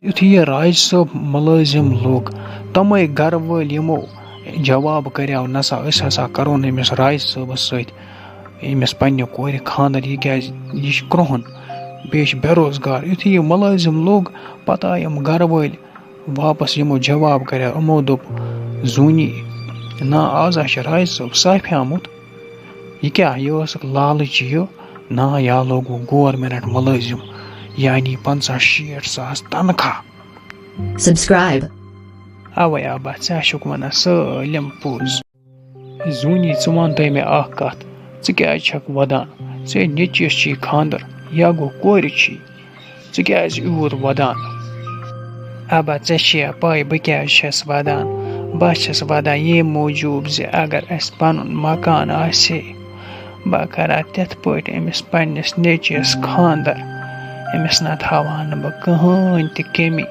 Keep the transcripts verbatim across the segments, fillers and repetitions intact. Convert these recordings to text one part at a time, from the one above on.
یُتھُے یہِ راج صٲب مُلٲزِم لوٚگ، تِمَے گَرٕ وٲلۍ یِمو جواب کَریو، "نسا، أسۍ ہسا کَرو نہٕ أمِس راج صٲبَس سۭتۍ، أمِس پنٛنہِ کورِ خانٛدَر، یہِ کیٛازِ، یہِ چھِ کرٛوٚہُن، بیٚیہِ چھِ بے روزگار۔" یُتھُے یہِ مُلٲزِم لوٚگ، پَتہٕ آے یِم گَرٕ وٲلۍ واپَس، یِمو جواب کَریو، یِمو دوٚپ، "زوٗنی، نہ، آز ہا چھِ راج صٲب صافی آمُت، یہِ کیٛاہ، یہِ ٲسٕکھ لالٕچ یہِ، نہ، یا لوگوُ گورمٮ۪نٛٹ مُلٲزِم، یعنی پنٛژاہ شیٹھ ساس تنخواہ۔" Subscribe۔ اَوَے آ، بہٕ ژےٚ چھُکھ وَنان سٲلِم پوٚز۔ زوٗنی، ژٕ وَن تہٕ مےٚ اَکھ کَتھ، ژٕ کیٛازِ چھَکھ وَدان؟ ژےٚ نیٚچوِس چھی خانٛدَر، یا گوٚو کورِ چھی، ژٕ کیٛازِ یوٗت وَدان؟ اَبا، ژےٚ چھےٚ پَے بہٕ کیٛازِ چھَس وَدان؟ بہٕ چھَس وَدان ییٚمہِ موٗجوٗب زِ اگر اَسہِ پَنُن مکان آسہِ ہے، بہٕ کَرٕ ہا تِتھ پٲٹھۍ أمِس پنٛنِس نیٚچوِس خانٛدَر۔ أمِس نہ تھاوہا نہٕ بہٕ کٕہٕنۍ تہِ کٔمی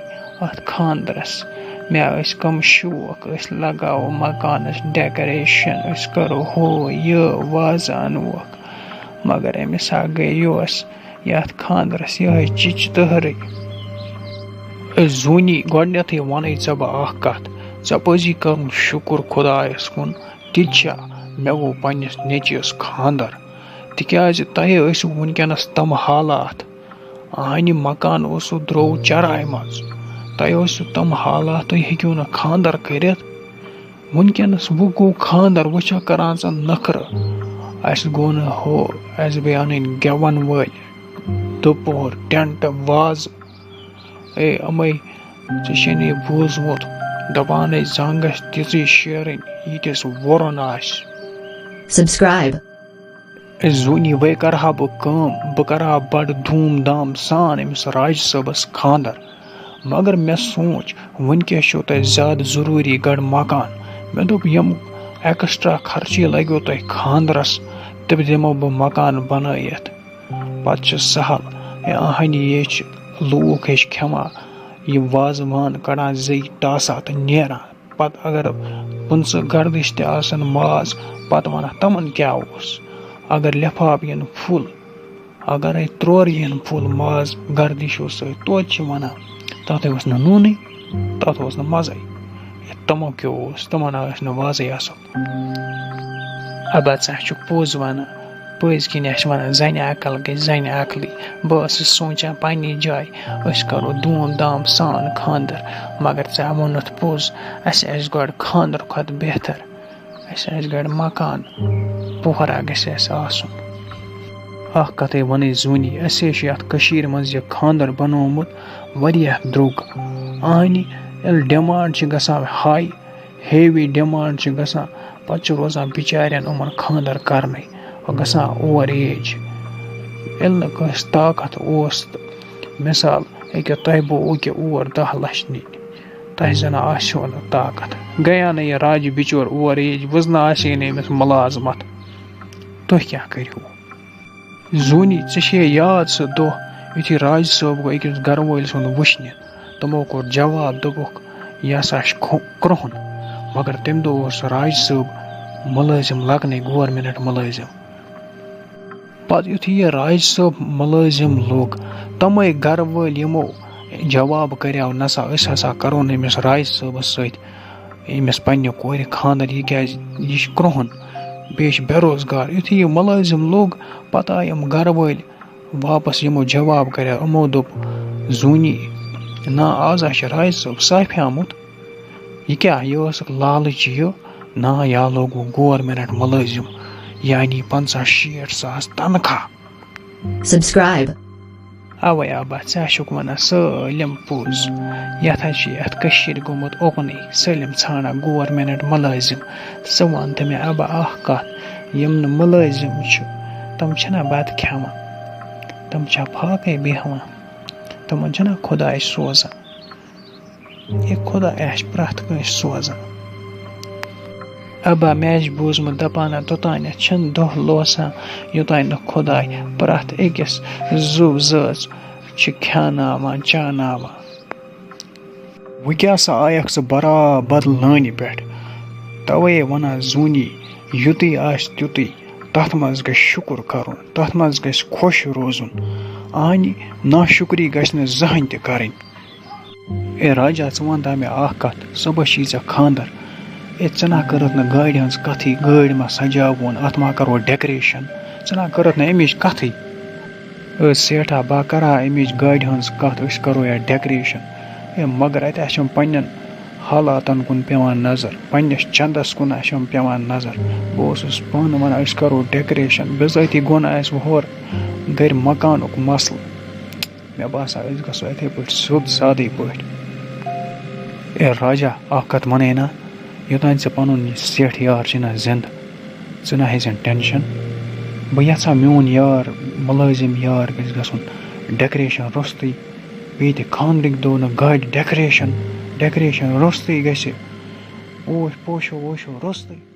اَتھ خانٛدرَس۔ مےٚ ٲسۍ کَم شوق، أسۍ لَگاوو مکانَس decoration، أسۍ کَرو ہُہ یہِ، وازٕ اَنوکھ۔ مگر أمِس ہا گٔے یۄس یَتھ خانٛدرَس یِہوٚے چِچہِ تٔہرٕے۔ اے زوٗنی، گۄڈٕنٮ۪تھٕے وَنَے ژےٚ بہٕ اَکھ کَتھ، ژےٚ پَزی کَرُن شُکُر خۄدایَس کُن، تہِ چھا مےٚ گوٚو پنٛنِس نیٚچوِس خانٛدَر، تِکیٛازِ تۄہہِ ٲسِو وٕنکٮ۪نَس تِم حالات، اَہَنہِ مکان اوسُو درٛوو چَرایہِ منٛز، تۄہہِ ٲسِو تِم حالات، تُہۍ ہیٚکِو نہٕ خانٛدَر کٔرِتھ۔ وٕنکٮ۪نَس وۄنۍ گوٚو خانٛدَر، وۄنۍ چھا کَران ژٕ نٔخرٕ؟ اَسہِ گوٚو نہٕ ہُہ، اَسہِ بیٚیہِ اَنٕنۍ گٮ۪وَن وٲلۍ، دُپُہُر، ٹٮ۪نٛٹ، وازٕ۔ اے اَمَے، ژےٚ چھے نہٕ یہِ بوٗزمُت، دَپان ٲسۍ زَنٛگ گژھِ تِژٕے شیرٕنۍ، ییٖتِس وُرُن آسہِ۔ Subscribe۔ اے زوٗنی، وۄنۍ کَرٕ ہا بہٕ کٲم، بہٕ کَرٕ ہا بَڑٕ دھوٗم دھام سان أمِس راج صٲبَس خانٛدَر۔ مگر مےٚ سوٗنٛچ، وٕنکٮ۪س چھُو تۄہہِ زیادٕ ضروٗری گۄڈٕ مکان۔ مےٚ دوٚپ، یِم extra خرچہٕ لَگیو تۄہہِ خانٛدرَس، تِم دِمو بہٕ مکان بنٲیِتھ۔ پَتہٕ چھُ سہل، اے اَہَنہِ یے چھِ لوٗکھ ہیٚچھ کھٮ۪وان، یہِ وازٕ وان کَڑان زٕے ٹاسا تہٕ نیران۔ پَتہٕ اگر پٕنٛژٕ گردِش تہِ آسَن ماز، پَتہٕ وَنان، "تِمَن کیٛاہ اوس؟" اگر لِفاف یِن full، اگرے ترٛورٕ یِن full ماز گردِشو سۭتۍ، توتہِ چھِ وَنان، "تَتھ اوس نہٕ نوٗنٕے، تَتھ اوس نہٕ مَزَے۔" یہِ تِمو کیٛاہ اوس، تِمَن ٲسۍ نہٕ وازَے اَصٕل۔ اَبا، ژٕ ہا چھُکھ پوٚز وَنان۔ پٔزۍ کِنۍ ٲسۍ وَنان، "زَنہِ عقل گٔے زَنہِ عقلٕے۔" بہٕ ٲسٕس سونٛچان پنٛنہِ جایہِ، أسۍ کَرو دھوٗم دھام سان خانٛدَر، مگر ژےٚ ووٚنُتھ پوٚز، اَسہِ آسہِ گۄڈٕ خانٛدرٕ کھۄتہٕ بہتر، اَسہِ آسہِ گۄڈٕ مکان، پوہرا گژھِ اَسہِ آسُن۔ اَکھ کَتھٕے وَنٕے زوٗنی، اَسہِ ہے چھُ یَتھ کٔشیٖرِ منٛز یہِ خانٛدَر بَنومُت واریاہ درٛوٚگ۔ اَہنہِ ییٚلہِ demand چھِ گژھان high، heavy demand چھِ گژھان، پَتہٕ چھِ روزان بِچارٮ۪ن یِمَن خانٛدَر کَرنَے، گژھان over age۔ ییٚلہِ نہٕ کٲنٛسہِ طاقت اوس تہٕ، مِثال، أکیٛاہ تۄہہِ بہٕ اوکے اور دَہ لَچھ نِنۍ، تۄہہِ زَنہٕ آسیو نہٕ طاقت، گٔیو نہٕ یہِ راجہِ بِچور over age، وٕزنہٕ آسہِ ہے نہٕ أمِس مُلازمَت، تُہۍ کیٛاہ کٔرِو؟ زوٗنی، ژےٚ چھے یاد سُہ دۄہ، یُتھُے راج صٲب گوٚو أکِس گَرٕ وٲلۍ سُنٛد وٕچھنہِ؟ تِمو کوٚر جواب، دوٚپُکھ، "یہِ ہسا چھُ کھو-، کرٛوٚہُن۔" مگر تَمہِ دۄہ اوس راج صٲب مُلٲزِم لَگنے، government مُلٲزِم۔ پَتہٕ یُتھُے یہِ راج صٲب مُلٲزِم لوٚگ، تِمَے گَرٕ وٲلۍ یِمو جواب کَریو، "نسا، أسۍ ہسا کَرو نہٕ أمِس راج صٲبَس سۭتۍ، أمِس پنٛنہِ کورِ خانٛدَر، یہِ کیٛازِ، یہِ چھُ کرٛوٚہُن، بیٚیہِ چھُ بے روزگار۔" یُتھُے یہِ مُلٲزِم لوٚگ، پَتہٕ آے یِم گَرٕ وٲلۍ واپَس، یِمو جواب کَریو، یِمو دوٚپ، "زوٗنی، نہ، آز ہا چھُ راج صٲب صافی آمُت۔ یہِ کیٛاہ، یہِ ٲسٕکھ لالٕچ یہِ؟ نہ، یا لوگوُ government مُلٲزِم، یعنی پنٛژاہ شیٹھ ساس تنخواہ۔" Subscribe۔ اَوَے آ، بہٕ ژےٚ چھُکھ وَنان سٲلِم پوٚز۔ یَتھ ہا چھِ یَتھ کٔشیٖرِ گوٚمُت اُکنُے، سٲلِم ژھانٛڈان government مُلٲزِم۔ ژٕ وَن تہٕ مےٚ اَبا اَکھ کَتھ، یِم نہٕ مُلٲزِم چھِ، تِم چھِنہ بَتہٕ کھٮ۪وان؟ تِم چھا فاقَے بیٚہوان؟ تِمَن چھُنہ خۄداے سوزان؟ یہِ خۄداے آسہِ پرٛٮ۪تھ کٲنٛسہِ سوزان۔ اَبا، مےٚ آسہِ بوٗزمُت دَپان، توٚتانٮ۪تھ چھِنہٕ دۄہ لوسان، یوٚتانۍ نہٕ خۄداے پرٛٮ۪تھ أکِس زُو زٲژ چھِ کھیٛاناوان، چاوناوان۔ وۄنۍ کیٛاہ سا آیَکھ ژٕ برابر لٲنہِ پٮ۪ٹھ؟ تَوَے وَنان زوٗنی، یُتُے آسہِ تیُتُے، تَتھ منٛز گژھِ شُکُر کَرُن، تَتھ منٛز گژھِ خۄش روزُن۔ اَہنہِ ناشُکری گژھِ نہٕ زٕہٕنۍ تہِ کَرٕنۍ۔ اے راجا، ژٕ وَن تہٕ مےٚ اَکھ کَتھ، صُبحَس چھِی ژےٚ خانٛدَر، اے ژٕ نہ کٔرٕتھ نہٕ گاڑِ ہٕنٛز کَتھٕے، گٲڑۍ ما سجاوون، اَتھ ما کَرو decoration، ژٕ نہ کٔرٕتھ نہٕ اَمِچ کَتھٕے۔ اے سیٹھا، بہٕ کَرٕ ہا اَمِچ گاڑِ ہٕنٛز کَتھ، أسۍ کَرو یَتھ decoration۔ اے مگر اَتہِ آسہِ یِم پنٛنٮ۪ن حالاتَن کُن پٮ۪وان نظر، پنٛنِس چَندَس کُن آسہِ یِم پٮ۪وان نظر۔ بہٕ اوسُس پانہٕ وَنان أسۍ کَرو decoration، بِذٲتی گوٚو نہٕ اَسہِ وۄنۍ ہورٕ گَرِ مکانُک مسلہٕ۔ مےٚ باسان أسۍ گژھو یِتھَے پٲٹھۍ سیوٚد سادٕے پٲٹھۍ۔ اے راجا، اَکھ کَتھ وَنَے نا، یوٚتام ژےٚ پَنُن یہِ سیٹھ یار چھُے نا زِندٕ، ژٕ نہ ہیٚزٮ۪ن tension۔ بہٕ یَژھان میون یار مُلٲزِم یار گژھِ گژھُن decoration روٚستُے، بیٚیہِ تہِ خانٛدرٕکۍ دۄہ نہٕ گاڑِ decoration، decoration روٚستُے گژھِ، پوش پوشو ووشو روٚستُے۔